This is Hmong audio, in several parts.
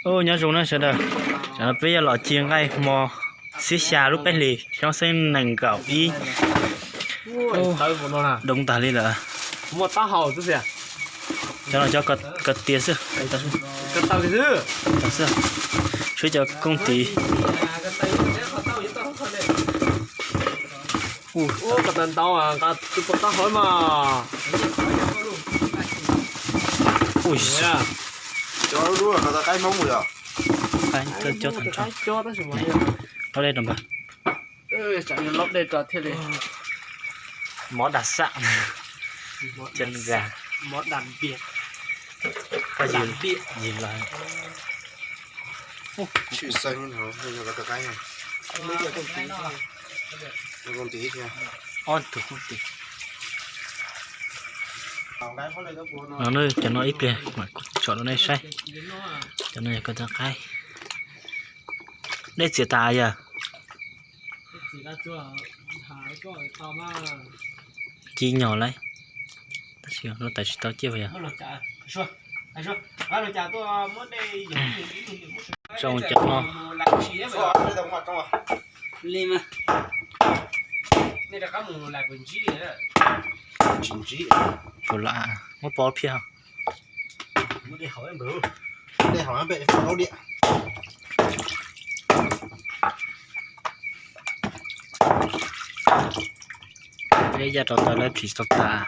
Nyob zoo na sawv daws, tam no peb yuav los ci nqaij hmo xiab xya lub peb hlis xyoo xeeb nees nkaum ib. Doo tag li lawm. Cov no cov ko tiav xwb. Suav cov kooj tiv. Mov dag xab. Ob tug kooj tiv. No cov no ib pliag mam tsom rau nej saib. Cov no yog ko taw qaib. Dej txias tas yog? Ci nyog lawm. Tab sis lub tais tsis tau ciaj yog. Tsoo cov no. Tsis ntsib, tsuas lam muab pov phiaj. Peb ya rau taws lawv tsis tau tas.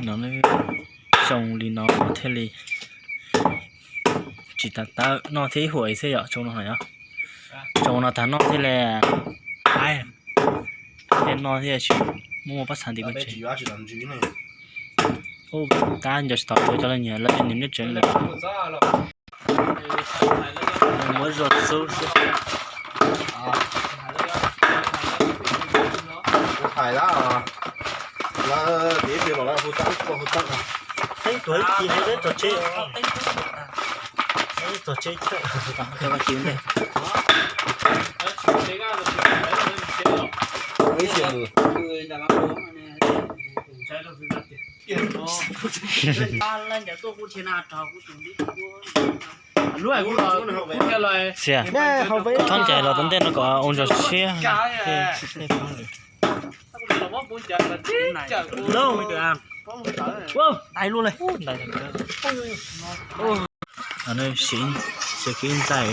No, xyoo li no thiaj li tsis tas tawm, noj thiab ib huam xwb yom, tsoo no yom. Tsoo no tag noj thiaj li, thiaj noj thiaj tsis muaj pab xav nti pab tsev. Tab nco tsis tau tua cov lawv nyiam lawv nyiam neb tsev lawm. Muab zog xub xwb. Kuv hais lawm, lawv tias ib pliag los lawv hu tab hu tab. Teeb tuag ib tog tseb, tog tseb. Xia, thov ncaim los tom ntej no kom ua ntsos siab. Siav kiag ib ntxaij,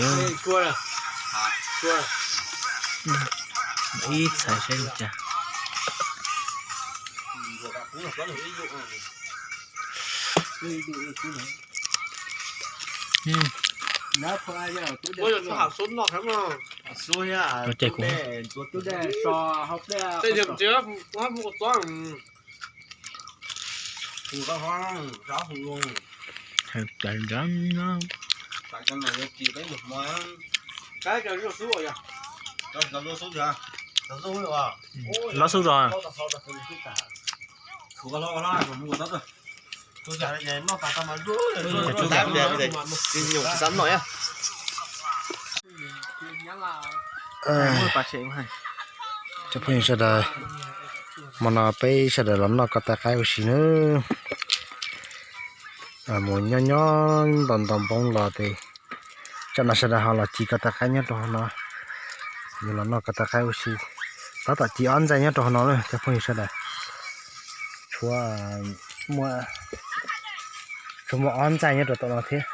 ib txhais saib li cas. Ces kuv Los xub zos. Cov phooj ywg sawv daws, hmo no peb sawv daws los noj ko taw qaib ua si nawb. Mus nyob nyob nto nto npoo los ces tsam no sawv daws ho los ci ko taw qaib nyob rau hauv no. Yuav los noj ko taw qaib ua si. Tab tom ci ob ntxaij nyob rau hauv no na cov phooj ywg sawv daws. Tshuav muaj, tshuav muaj ob ntxaij nyob rau tom no thiab.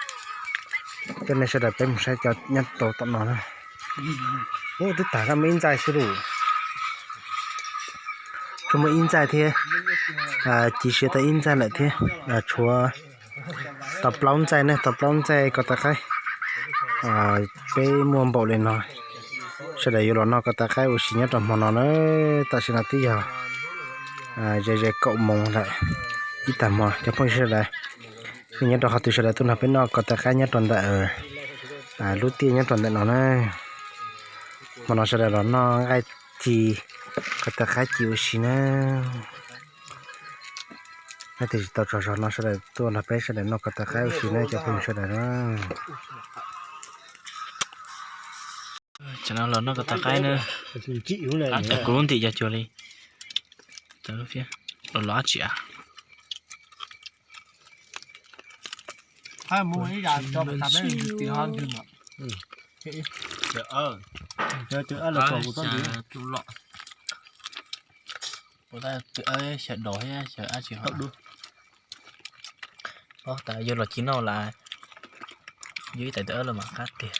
Coj nej sawv daws peb mus saib cov nyob rau tom no na. Ub, twb tag zaj muaj ib ntxaij xwb lauj. Tshuav muaj ib ntxaij thiab, ci siav tau ib ntxaij lawm thiab. Tshuav tau plaub ntxaij ne, tau plaub ntxaij ko taw qaib. Peb muaj npaum li no, sawv daws yuav los noj ko taw qaib ua si nyob rau hmo no na. Tam sim no twb yog ze ze kaum moos lawm, ib tag hmo cov phooj ywg sawv daws. Peb nyob rau qhov twg sawv daws tuaj nrog peb noj ko taw qaib nyob rau ntawm lub tiaj nyob rau ntawm no na. Hmo no sawv daws los noj nqaij ci ko taw qaib ci ua si na. Leej twg tsis tau tsaug zog no sawv daws tuaj nrog peb sawv daws noj ko taw qaib ua si na cov phooj ywg sawv daws na. Tsam no los noj ko taw qaib na. Kuv lub ntim cov cuag li. Los los dab tsi a? Xyaw dos thiab xyaw dab tsi ho. Paub tas yog los ci noj las, yog ib tais tawv los mas qab tiag.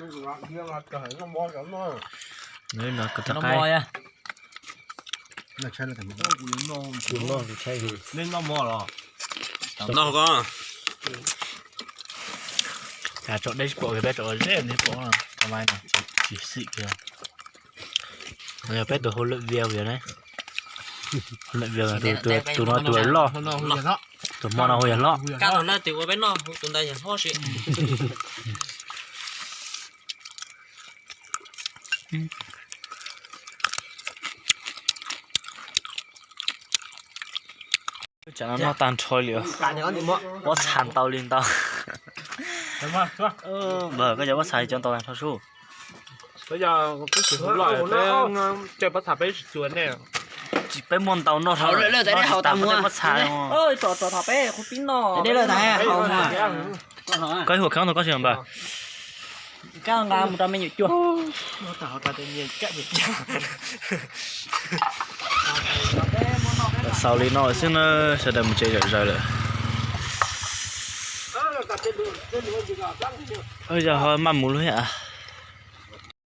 Nws no ko taw qaib. Cas tso deb tsis pom kiag, peb tso zeb nej pom, tsis xim kiag. Yog peb tus hauj lwm vias yog ne, hauj lwm vias, tus no tus loj, tus hmo no hu yog hlob. Kab los lawm tes ua peb noj, tus ntawd yog hlob si. Tsam no noj tag nrho li, pob txha ntau li ntau. Npawg, koj cov pob txha cov ntau tag nrho sub. Tsis, peb muaj ntau noj dhau, pob txha. Koj ib huam kheev ntau koj tsis npawg? Koj nqa mus rau me nyuam cuag. Xaus li no xwb na, sawv daws mus tsev zom zaws lawm. Yog ho maj mus lub thiab.